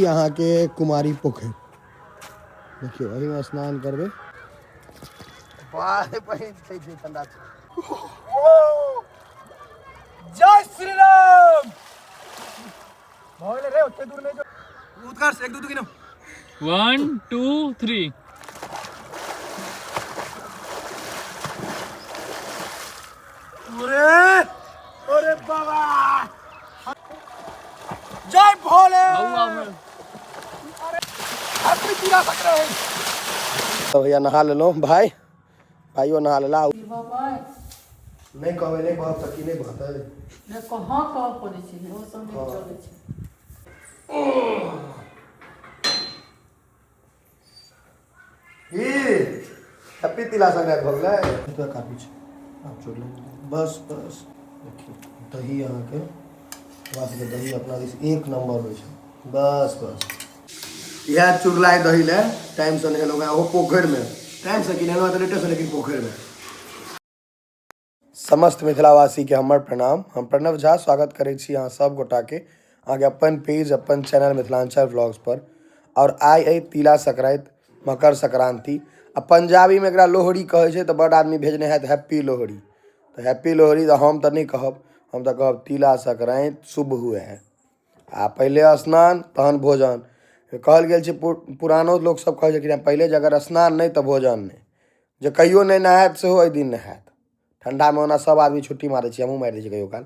अहाँके कुमारी पोखरि देखियौ, एहिमे स्नान करबै। बाह, पानि छै, छै ठंडा छै। जय श्री राम। भऽ गेलै रे, ओते दूर नहि जो। उत्कर्ष, 1 2 3। 1 2 3। अरे अरे बाबा, जय भोले। अरे तीला संक्रांति। तो भैया नहा लेलहुँ, भाई भाइयो नहा लेला। नहि कहबै, नहि कहब तऽ की नहि कहतै? नहि कहाँ कहऽ पड़ै छै, ओ सब नहि चलै छै। की हैप्पी तिला संक्रांति भऽ गेलै। एतबा काफी छै, आब छोड़ि बस बस। देखियौ दही, अहाँके हमरा सबके दही अपना दिस एक नंबर होइ छै। बस बस, इएह चुरलाइ दही लए टाइमसँ नहेलहुँ हेँ, ओहो पोखरिमे। टाइमसँ की नहेलहुँ तऽ लेटेसँ, लेकिन पोखरिमे। समस्त मिथिलावासीके हमर प्रणाम। हम प्रणव झा स्वागत करै छी अहाँ सब गोटाके अहाँके अपन पेज, अपन चैनल मिथिलांचल व्लॉग्स पर। और आइ अइ तिला संक्रांति, मकर संक्रांति, आ पंजाबीमे एकरा लोहड़ी कहै छै, तऽ बड्ड आदमी भेजने हैत हैप्पी लोहड़ी। तऽ हैप्पी लोहड़ी तऽ हम तऽ नहि कहब, हम तऽ कहब तिला संक्रांति शुभ हुए। आ पहिले स्नान तहन भोजन कहल गेल छै। पुरानो लोकसभ कहै छलखिन हेँ, पहिले जे अगर स्नान नहि तऽ भोजन नहि। जे कहियो नहि नहायत सेहो एहि दिन नहायत। ठण्डामे ओना सब आदमी छुट्टी मारै छै, हमहूँ मारि दै छियै कहियो काल,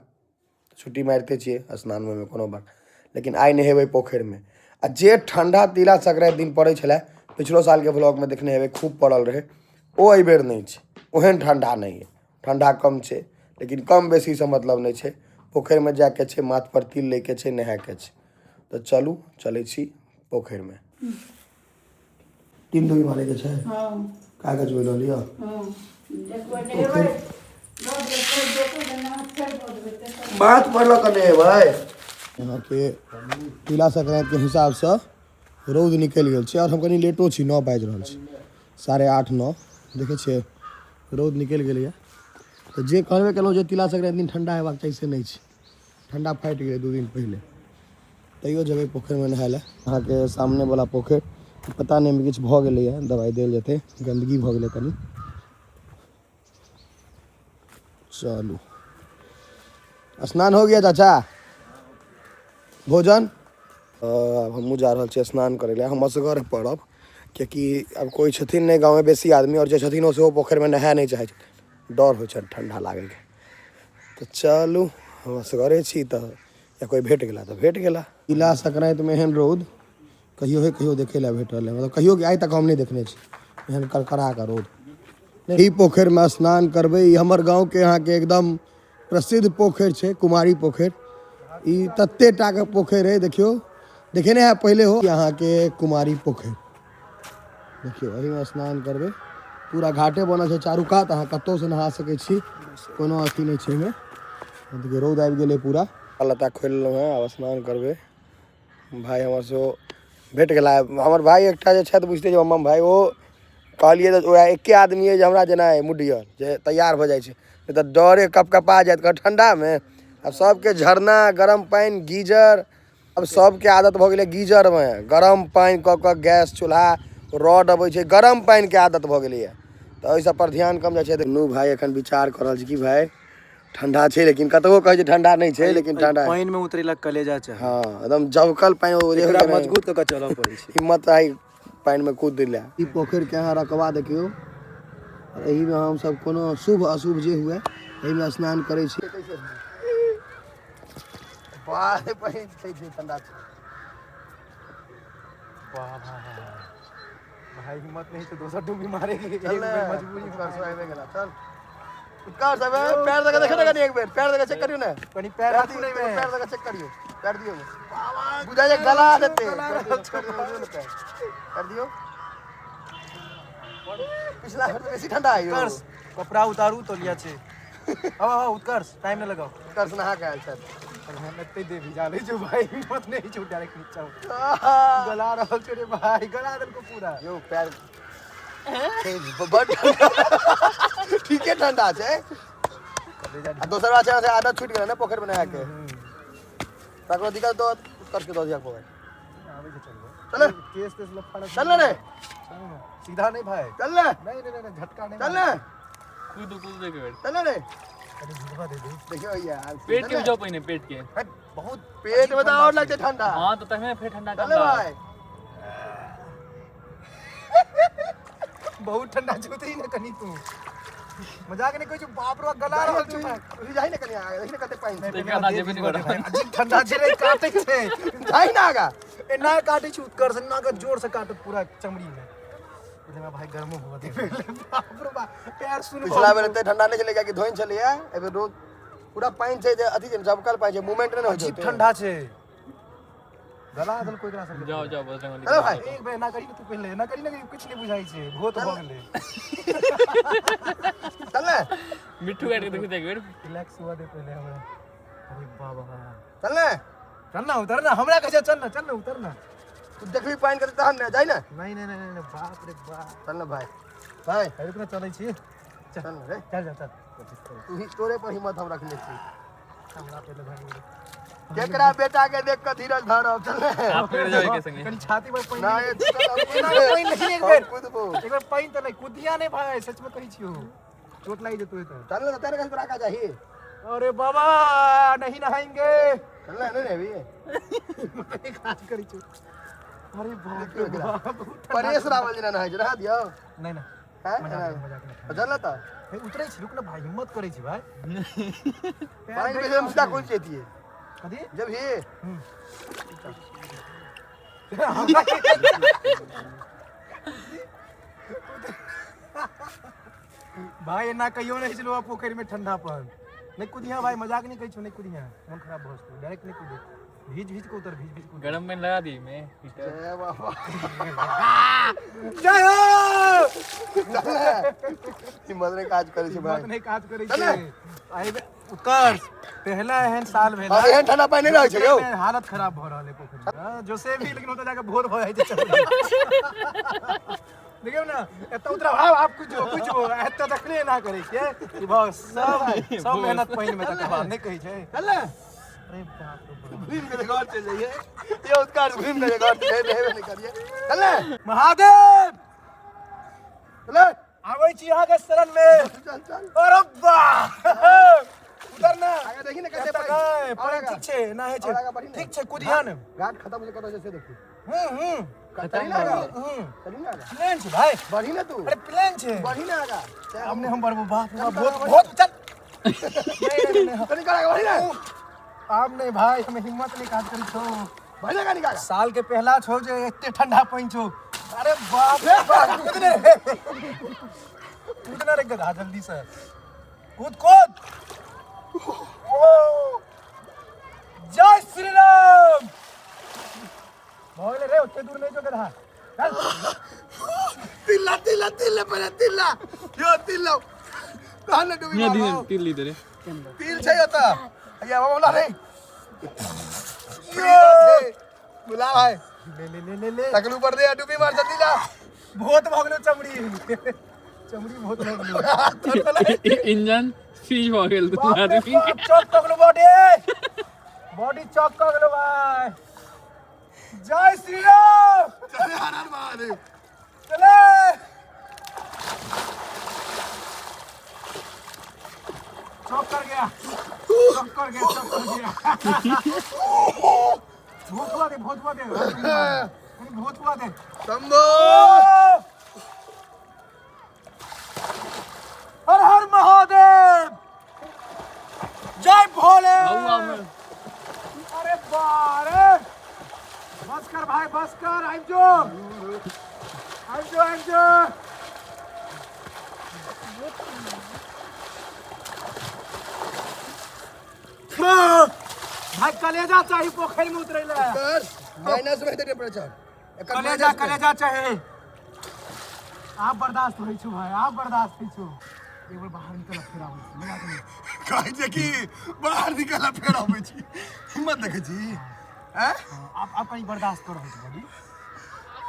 छुट्टी मारिते छियै स्नानमे कोनो बात। लेकिन आइ नहेबै पोखरिमे। आ जे ठण्डा तिला संक्रांति दिन पड़ै छलै, पिछलो सालके व्लॉगमे देखने हेबै, खूब पड़ल रहै, ओ एहिबेर नहि छै। ओहन ठण्डा नहि अइ, ठण्डा कम छै, लेकिन कम बेसीसँ मतलब नहि छै। पोखरिमे जाइके छै, माथ पर तिल लैके छै, नहायके छै। तऽ चलू, चलै छी पोखरिमे। तीन डोरी मारैके छै। हँ। कागज ओहि लऽ लिअ। हँ, एक बेर नहेबै, दऽ देबै, फेर दोसर दिन नहा फेर दऽ देबै, तेसर। माथ पर लऽ कऽ नहेबै। अहाँके तिला संक्रांतिके हिसाबसँ रौद निकलि गेल छै, आओर हम कनि लेटो छी, 9 बाजि रहल छै, 8:30 9। देखै छियै रौद निकलि गेलैए। तऽ जे कहबे केलहुँ जे तिला संक्रांति दिन ठण्डा हेबाक चाही, से नहि छै। ठण्डा फाटि गेलै 2 दिन पहिले। तैयो जेबै पोखरिमे नहाय लए। अहाँके सामनेवला पोखरि, पता नहि किछु भऽ गेलैए, दबाइ देल जेतै, गन्दगी भऽ गेलै कनि। चलू, स्नान हो गया चाचा, भोजन। आब हमहूँ जा रहल छी स्नान करै लए। हम असगर पड़ब, कियाकि आब कोइ छथिन नहि गाँवमे बेसी आदमी, आओर जे छथिन ओ सेहो पोखरिमे नहाय नहि चाहै छथिन, डर होइ छनि ठण्डा लागैके। तऽ चलू, हम असगरे छी तऽ या कोइ भेट गेला तऽ भेट गेला। तिला संक्रांतिमे एहन रौद कहियो हे कहियो देखै लए भेटल है, मतलब कहियो आइ तक हम नहि देखने छी एहन कड़कड़ा कऽ रौद। ई पोखरिमे स्नान करबै। ई हमर गाँवके अहाँके एकदम प्रसिद्ध पोखरि छै, कुमारी पोखरि। ई तते टाके पोखरि है, देखियौ, देखेने है पहिले हो। अहाँके कुमारी पोखरि देखियौ, एहिमे स्नान करबै। पूरा घाटे बनल छै चारू कात, अहाँ कतहुसँ नहा सकै छी, कोनो अथी नहि छै एहिमे। देखियौ रौद आबि गेलै पूरा। लत्ता खोलि लेलहुँ हेँ, आब स्नान करबै। भाय हमर सेहो भेट गेला। हमर भाय एकटा जे छथि, बुझिते छै मम भाय, ओ कहलियै तऽ वएह एके आदमी अइ जे हमरा जेना अइ मुडियल जे तैयार भऽ जाइ छै, नहि तऽ डरे कपकपा जायत कहत ठण्डामे। आब सबके झरना, गरम पानि, गीजर, आब सबके आदत भऽ गेलै गीजरमे गरम पानि कऽ कऽ, गैस चूल्हा रॉड अबै छै, गरम पानिके आदत भऽ गेलैए, तऽ ओहि सब पर ध्यान कम जाइ छै। दुनू भाय एखन विचार कऽ रहल छै कि भाय ठंडा छै, लेकिन कतबो कहै छै ठंडा नहि छै, लेकिन ठंडा पानि में उतरेला कलेजा चाही। हँ, एकदम जबकल पानि, ओ जे एकरा होइ छै ने, मजबूत कऽ के चलऽ पड़ै छै, हिम्मत चाही पानि में कूद लै। ई पोखरि के अहाँ रकबा देखियौ, एहिमे हमसब कोनो शुभ अशुभ जे हुए एहिमे स्नान करै छी। बाह, पानि छै, छै ठंडा छै। वाह भाई, हिम्मत नहीं तो दोसर डुबकी मारेगी। एक चल ने, बेर मजबूरी उत्कर्ष आबि गेला। चल उत्कर्ष, आबे पैर दऽ के देखियौ ने कनि, एक बेर पैर दऽ के चेक करियौ ने। कनि पैर राखू नहीं में। पैर दऽ के चेक करियौ, पैर दियौ, बुझाइ जे गला देतै। पैर दियौ ने, पैर पैर दियौ। पिछला बेर तऽ बेसी ठंडा है यौ। उत्कर्ष, कपड़ा उतारू, तौलिया छै। आओ आओ उत्कर्ष, टाइम न लगाओ। उत्कर्ष नहा के आयल छथि। हम एते दे भिजा लै छौ भाई, हिम्मत नहीं छौ, डायरेक्ट नीचा उतर। गला रहल छौ रे भाई, गला देलको पूरा। यौ पैर बड ठीके ठंडा छै। आ दोसर बात छै, आदत छूटि गेलै ने पोखरिमे नहाके, तकरो दिक्कत दऽ उत्कर्ष के दऽ दिअ पोखरि। आबै छै, चलबै। चल। केस तेस लफड़ा। चल ना रे। चल ना। सीधा नहीं भाई। चल ना। नहीं नहीं नहीं, झटका नहीं। चल ना। कूद कूद दे के चल ना रे। अरे झुकवा दे दे। देखियो यार। पेट के जाओ पहिने पेट के। हट, बहुत पेट में तो और लगते ठंडा। हां तो तखने फेर ठंडा चल भाई। बहुत ठंडा छूती ना कनी तू। मजाक नहीं कहै छी, बाप रे गला रहल छै भाई। तू जाई ना कनी आगे, देखी ना कते पानि छै। देखा ना जेबे नहीं करब। अजीब ठंडा छै रे, काटै छै। जाई ना आगा। एना काटै छै उत्कर्ष, एना के जोर से काटत पूरा चमड़ी में। बुझे भाई गर्मो हुआ दे। बाप रे बाप, पैर सुन। पिछला बेर एते ठंडा नहीं छलै कियाकि धोइन छलैया, एहि बेर रोज पूरा पानि छै जे अथी छै, झपकल पानि छै, मूवमेंट नहि होइ छै। अजीब ठंडा छै। गला दल कोई एकरा सब। जाओ जाओ बजरंगबली। चलो भाई। एक बेर एना करी ने तू पहिले, एना करी ने किछु नहि बुझाइ छै, भूत भऽ गेलै। चल ना। मिट्ठू काट के देखू एक बेर। रिलैक्स हुआ दे पहिले हमरा। अरे बाबा। चल ना। चल ना उतर ना, हमरा कहै छै चल ना, चल ना उतर ना। तू देखबी पानि कते तहन ने, जाई ना। नहीं नहीं नहीं नहीं, बाप रे बाप। चल ना भाई। भाई रुक ना, चलै छी। चल ना रे। चल चल चल। तू ही तोरे पर हिम्मत हम रखने छी। हमरा पहिले भाई। केकरा बेटा के देख के धीरज धरब। चल ना। आप फिर जाओ के संगे। कनी छाती पर पानि। ना ये चल, ना पानि नहीं, एक बेर। कूदबो। एक बेर पानि त नहीं, कुदिया नहीं भाई, सच में कहै छियौ। चोट लागि जेतौ एतऽ। चल ना, तेरे कस तोरा का चाही। अरे बाबा नहीं नहाएंगे। चल ना, नहीं अभी। नहीं काज करै छियौ। अरे बाप रे बाप। परेश रावल जी ना नहाय छै, रहा दियौ। नहीं ना। हैं? मजाक नहीं, मजाक नहीं। चल ना त। हे, उतरै छी, रुक ना भाई, हिम्मत करै छी भाई। पानि में हम सीधा कूद जैतिए। कथी? जब ही भाई एना कहियो नहीं छलौ पोखरि में ठंडा पर। नहीं कुदिया भाई, मजाक नहीं कहै छियौ, नहीं कुदिया, मन खराब भऽ जेतौ, डायरेक्ट नहीं कूदे, भीज भीज के उतर, भीज भीज के उतर। गरम में लगा दी मैं हीटर। जय बाबा। जय हो। चल ना। हिम्मत नहीं काज करै छै भाई। हिम्मत नहीं काज करै चल छै। एहि बेर उत्कर्ष पहला एहन साल भेल। हँ, एहन ठंडा पानि नहि रहै छै यौ। हालत खराब भऽ रहल है पोखरि में। हँ, जोसे भी, लेकिन ओतऽ जाके भोर भऽ जाइ छै। देखियौ ना, एतऽ उतरब, आब आब कुछ हो, कुछ हो, एतऽ तखने एना करै छियै कि बस सब सब मेहनत पानि में तकर बाद नहि कहै छै। चल ना। अरे बाप रे बाप। घूम के घर चलि जइए। ये उत्कर्ष घूम के घर चलि जइए, नहीं करिए। चल ना। महादेव चल। आबै छी अहाँके शरण में। चल चल। अरे वाह, उतर ना। आगे देखी ना कते एतऽ पानि। नहि, और पानि आगा। ठीक छै, एना होइ छै। और आगा बढ़ी ने। ठीक छै, कुदिया ने। घाट खत्म हो कतौ छै से देखी। हूँ हूँ। चली ना आगा। हूँ। चली ना आगा। प्लेन छै भाई। बढ़ी ना तू। अरे प्लेन छै। बढ़ी ना आगा। हमने हम बढ़बो, बाप रे बाप, बहुत बहुत चल। नहीं नहीं नहीं, चली कर आगा, बढ़ी ना। आब नहीं भाई, हमें हिम्मत नहीं काज करी छौ। बढ़ी ना निकाल। साल के पहला छौ जे एते ठंडा पानि छौ। अरे बाप रे बाप, कूद ने रे, कूद ना रे गधा, जल्दी से कूद कूद। ओ, जय श्री राम। भऽ गेलै रे, ओते दूर नहीं जो गधा। चल। तिल्ला तिल्ला तिल्ला पहिले तिल्ला। यो तिल्ला। तहन ने डूबी नहीं मारबौ। दी तिल ली तेरे। तिल छै ओतऽ। हैया बाबा रे। यो बुला भाई। ले ले ले ले ले। तकलू पर दे, डूबी मार जल्दी ला। बहुत भऽ गेलौ चमड़ी, चमड़ी बहुत भऽ गेलौ। इंजन सीज भ गेल तू बाप रे आदमी। बाप, चौक कऽ गेलौ बॉडी, बॉडी चौक कऽ गेलौ भाई। जय श्री राम। चले हर हर महादेव। चले। चौक कर गया, चौक कर गया, चौक कर गया। भूत हुआ दे, भूत हुआ दे, भूत हुआ दे। शंभो। हर हर महादेव, जय भोले। हवा में। अरे बारे, बस कर भाई, बस कर, आइब जो, आइब जो, आइब जो। भाई कलेजा चाही पोखरि में उतरै ले। बस माइनस में हेतै टेम्परेचर। एकर कलेजा माइनस में। कलेजा चाही। आप बर्दाश्त होइ छौ भाई, आप बर्दाश्त होइ छौ। एक बेर बाहर निकल, फेर आबै छी, मजाक नहि। कहै छै कि बाहर निकल फेर अबै छी, हिम्मत देखै छी हैं? आप आप कहीं बर्दाश्त करो बॉडी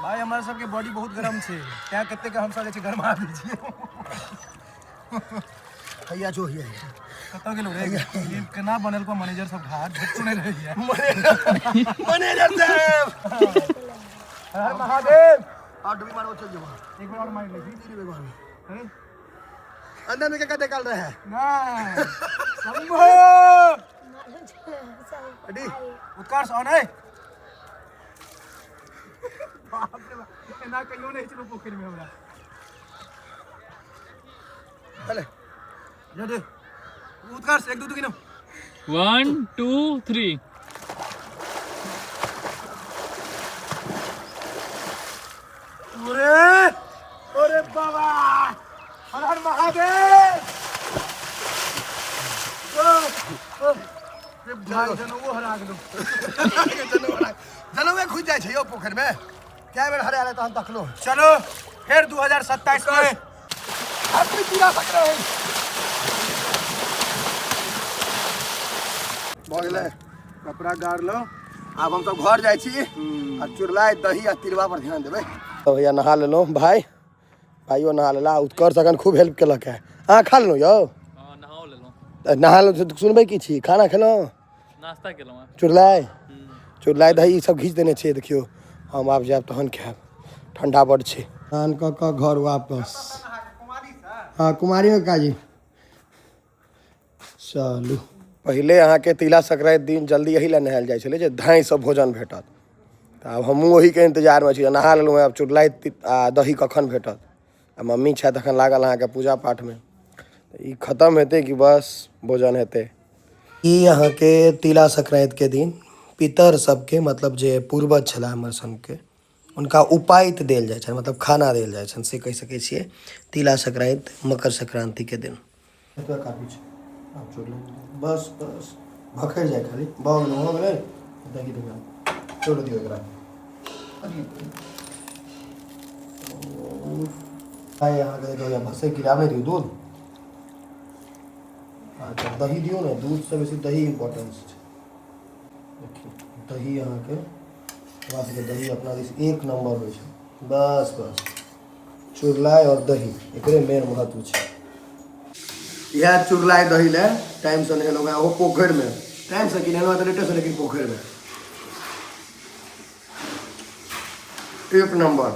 भाई, हमारे सबके बॉडी बहुत गरम छै, तैं कते के हमसब जे छै गरमा दै छियै। हैया जो हिया। कतऽ गेलौ रे? ई केना बनेलको मैनेजर सब घाट भेटतो नहि रहैया। मैनेजर साहब। हर हर महादेव। और डुबकी मारबो, चल जेबो। एक बार और मार ले। तीन बेर मारबो। अरे अंदर में क्या निकाल रहे हैं? ना शंभो। रेडी? उत्कर्ष ऑन है। बाप रे बाप, एना कहियो नहि छलो पोखरि में हमरा। चले। जा दे उत्कर्ष, 1 2 3 गिनो। 1 2 3। अरे अरे बाबा, हर हर महादेव। ओ, ओ, रे भाई जनउओ हरा गेलौ। जनउए खुजि जाइ छै यौ पोखरि में। कए बेर हरायल तहन तकलो। चलो फिर 2027 में हैप्पी तिला संक्रांति। भऽ गेलै। कपड़ा गाड़ लो। आब हम सब घर जाइ छी आ चुरलाई दही आ तिलवा पर ध्यान देबै। तो भैया नहा लेलहुँ, भाई भाइयो नहा लेला। उत्कर्ष अखन खूब हेल्प केलक है। अहाँ खा लेलहुँ यौ? हां, नहाओ लेलहुँ। नहा लेलहुँ, सुनबै की छी? खाना खेलहुँ? नाश्ता केलहुँ। चुरलाई चुरलाई दही ई सब घीच देने छियै। देखियौ हम आब जायब तहन खायब, ठंडा बड छै। स्नान कऽ कऽ घर वापस। हाँ, कुमारी में काजी। चलू पहिले अहाँके तिला संक्रांति दिन जल्दी एही लए नहायल जाइ छलै जे धाँइसँ भोजन भेटत। तऽ आब हमहूँ ओहीके इन्तजारमे छी। नहा लेलहुँ, आब चुरलाई आ दही कखन भेटत। आ मम्मी छथि अखन लागल अहाँके पूजा पाठमे। ई खतम हेतै कि बस भोजन हेतै। ई अहाँके तिला संक्रांति के दिन पितर सबके, मतलब जे पूर्वज छलाह हमर सनके, उनका उपायत देल जाइ छनि, मतलब खाना देल जाइ छनि, से कहि सकै छियै तिला संक्रांति मकर संक्रांति के दिन। काफी छै। आब चुरलाई बस बस भखरि जाय खाली। भऽ गेलै, भऽ गेलै। दही देबै, छोड़ि दियौ एकरा। आइ अहाँके देखियौ भसै कि आब नहि दियौ दूध। अच्छा दही दियौ ने, दूधसँ बेसी दही इम्पोर्टेंस छै। देखियौ दही अहाँके हमरा सबके दही अपना दिस एक नंबर होइ छै। बस बस चुरलाई और दही एकरे मेन महत्व छै। इएह चुरलाई दही लए टाइमसँ नहेलहुँ हेँ, ओहो पोखरिमे। टाइमसँ की नहेलहुँ तऽ लेटेसँ, लेकिन पोखरिमे एक नंबर।